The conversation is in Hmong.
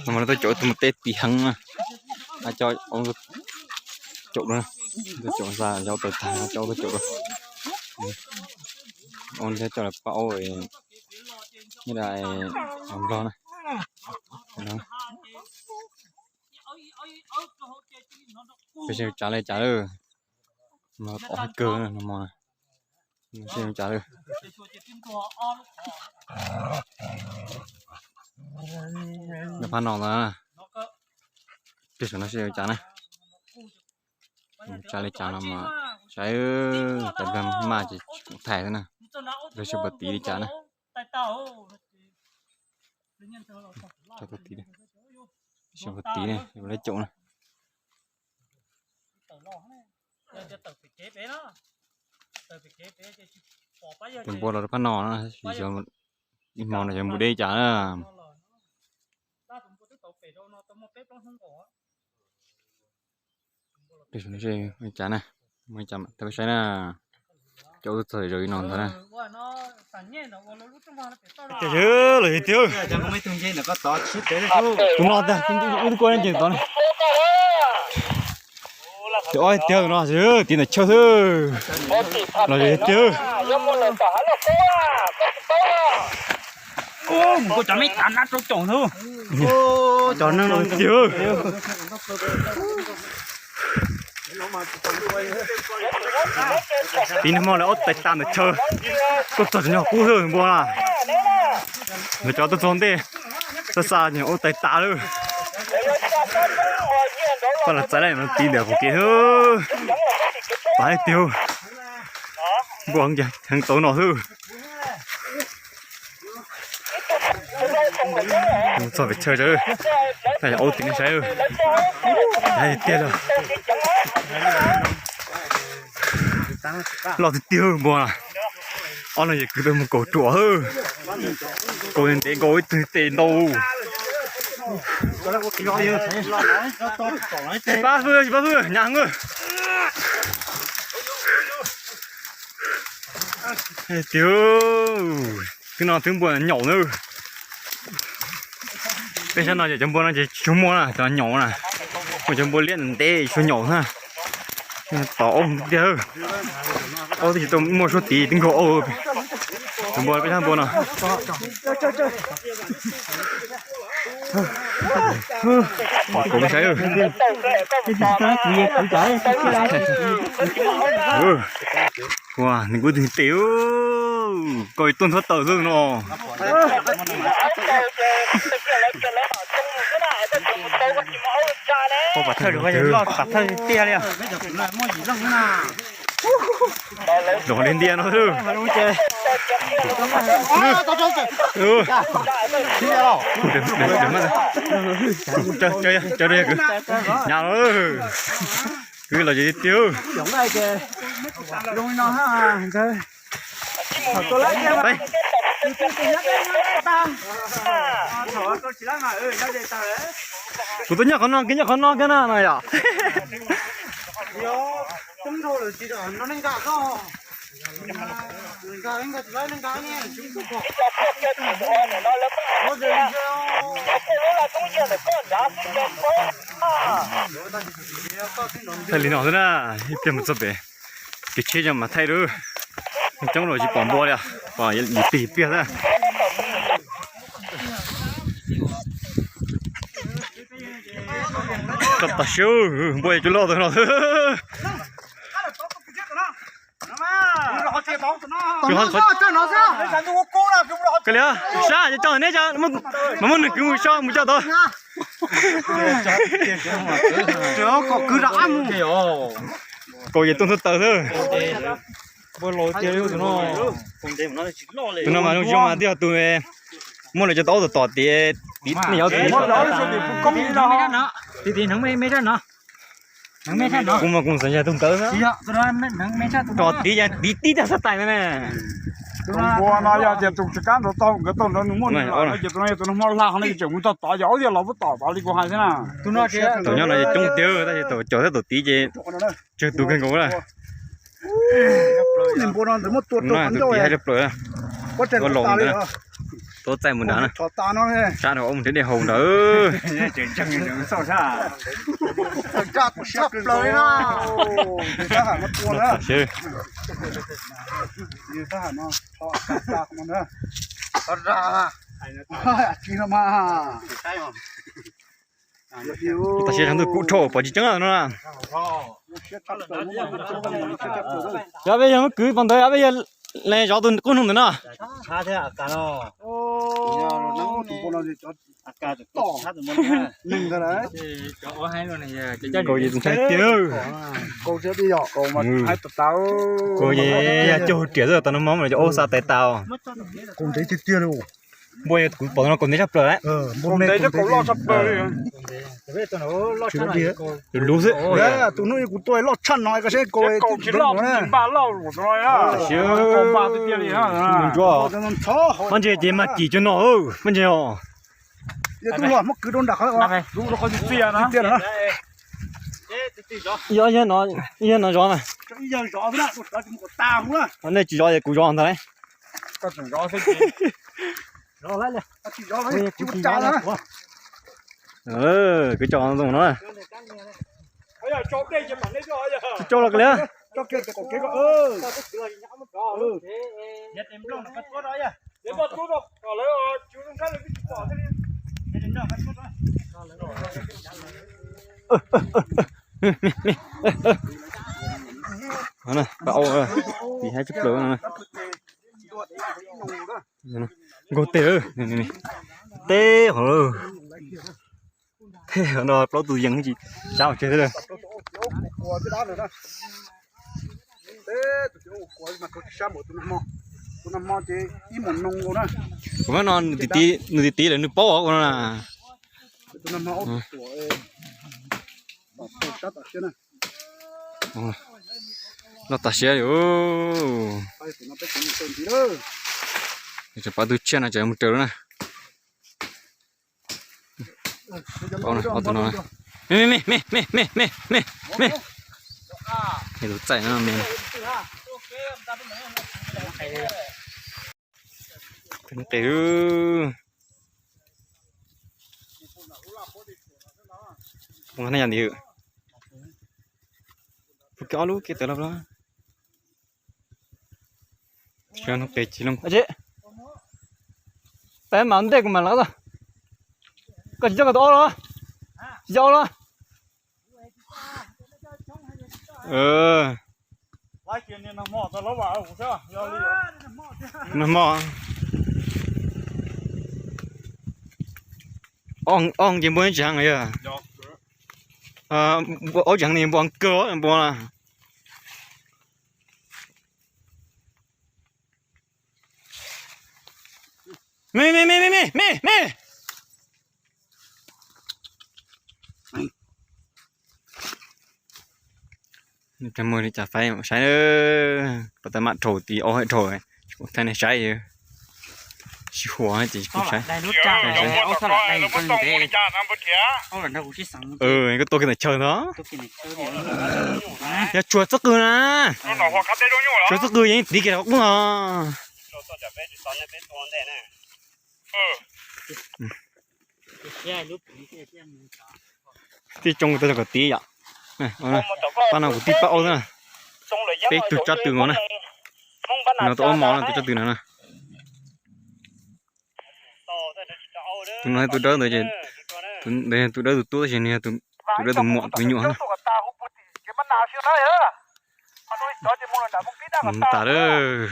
No mas tuaj caum tus mus teb tiv heev na. Coj caum, coj tawm tag coj tuaj caum. Ua thiab coj lawv pab ua nyob da nplog na. Peb saib tsav li cas lawm. Mas pom kawg no mas. Saib tsav lawm. Nyob phab no ntag. Peb saib no saib tsav na. Tsav li cas no mas saib, cov nplog maj ces tsis koom thaij xwb na. Nplog saib puas tiv li cas na. Saib puas tiv, saib puas tiv ne, lawv caum na. Cov npua los rau phab no na, ib hmo no cov npua deb cas na. Peb saib, cas na, muaj ib cas mam tau saib na. Cov ub txog zaum li no ntag na. Los yog tiag, tus no ntag, wb twb kuaj nce tod na. Tus ob tiag tus no tiv ntawm chaw xwb. Los yog tiag. Mus kuj cov me tav nab rau caum xwb. Cov neeg no tiag. Tiv nag hmo lawv ob tais tas ntawm chaw, tuaj txog tsev nyog qub xwb npua na. Lawv cov tuaj txog ntej, xa xa nyog ob tais tas lawm. Paj los txais lawm no tiv ntawm qhov kev xwb. Pab tiag. Npua heev tau no xwb. Txog pem chaw, tab yog ub tim nej saib, tiag tiag lawm. Loj tiag tiag npua. Ob no yog kwv tuaj mus kaus ruam, kaus ntev nkaus ib tug tes ntau. Pab hwj, pab hwj, hnyav heev. Tiag, twb no twb npua nyaum na. Peb sab no ces cov npua no ces tsis tshua muaj na, cov nyaum na. Muaj cov npua liab ntev tsis tshua nyaum na. Tom ob tiag, ob twb tsis tau muaj suab tiv twb nkaug ob. Cov npua peb sab npua no. Kuv saib, ua nws kuj twg tes, koj tuaj nthuav taws xwb no. Pom thawj tiag li. Los li ntiag no xwb. Hnyav los, kwv los ces tiag. Kuv tuaj nyob qhov no, koj nyob qhov no koj na no yom. Thaij li no xwb na, ib pliag mus txog pem kev tsheb mas thaij lawm. Coob los tsis pom npua li, pom yim pliag yim pliag xwb. Koj tas siab, npua yuav cov loj tau no xwb. Koj li sab ces coj neb, mas muab nws kwv mus so mus coj tod. Kaus ces tuaj nthuav taws xwb. Tus no mas zoo mas twb yog tus muab lawv cov tau ub tom tom tiv, nej yog tiv. Kuv mas kuv xav yog tus ntawd xwb. Tom tiv, tiv tib tag xab tais na ne. Tus npua no yog tias tus tsis kam nrog tau nkawd tau nrog nws muaj nws, ces tus no yog tus no hmo hla qhov no ces tseem mus txog tod, yog ub yog los puag tom tod li kuv hais xwb na. Thaum nyob no ces coob tiag tab sis thaum caum thiab thaum tiv ces tsawg tus kawg nkaus na. Npua no ntawd muab tua rau qhov ncauj, tus tiv hais rau plaws. Ua laus ntawd. Tuaj txaij mus nrad na. Sab rau mus nrhiav dej haus ntawd. Tam sim no ntuj kub dhau pom tsis tseeb no na. Yog peb yog muab kwv pos ntawd, peb yog lees zov tus qub noog ntawd no. Kaus yim tus ntshai tiag. Kaus yim yog cog hauv riam xwb, tau nag hmo mas cov aub xa tais tas. Npua kuv pom no kaus ntev tshaj plaws lawm. Lus lus xwb. Tus hnub kuv tuaj loj tshaj no, kaus tsis loj na. Ntsuab, mab ntses ces mas kim cuag no, mab ntses os. Yog no zov mas. Nej tsis zov es kuv zov ntag lauj. Kwv coj ntoo no na. Kwv coj los li. Pab au, tiv haib tshaj plaws no. Nkaug tes, teb hov lawm. Tej no plaub tus yees tsis sab hauv tseg thiab. Kuv no nws tiv tiv lawm nws paub ua no na. Loj tas siab li. Pab tus tshiab no tseem mus raws lawm na. Ob tus no. Me me me me me me me me. Tus txaij no me. Qis. Poob qab na yam nti. Pub kiag ob lub kiag tawm los los. Qis, peb mam ntej kuv mam lawv tau. Koj tsis coj koj tus aub los? Tsis coj aub los? Nag hmo, ob ces npua tsis heev yog. Aub tsis heev ne, npua kawg npua. Me me me me me me. Muaj li cas faib saib, pas tas mam dhau tiv ob dhau, thaij nej saib. Sib huam ces kuv saib. Koj tuaj kiag ntawm chaw ntag. Yog tsuag txob qws na. Tsuag txob qws yeej tiv kiag qub no. Tij tsoo tau kom tiv yom. Pab no kuv tij pab aub xwb na. Peb tug tsob tw no na. No tus aub mos no tus tsob tw no na. Tus no tus dawb ntawd ces, tus dawb tus tub tab sis nws yog tus dawb tus muam tus me nyuam na. Mus tas lawm.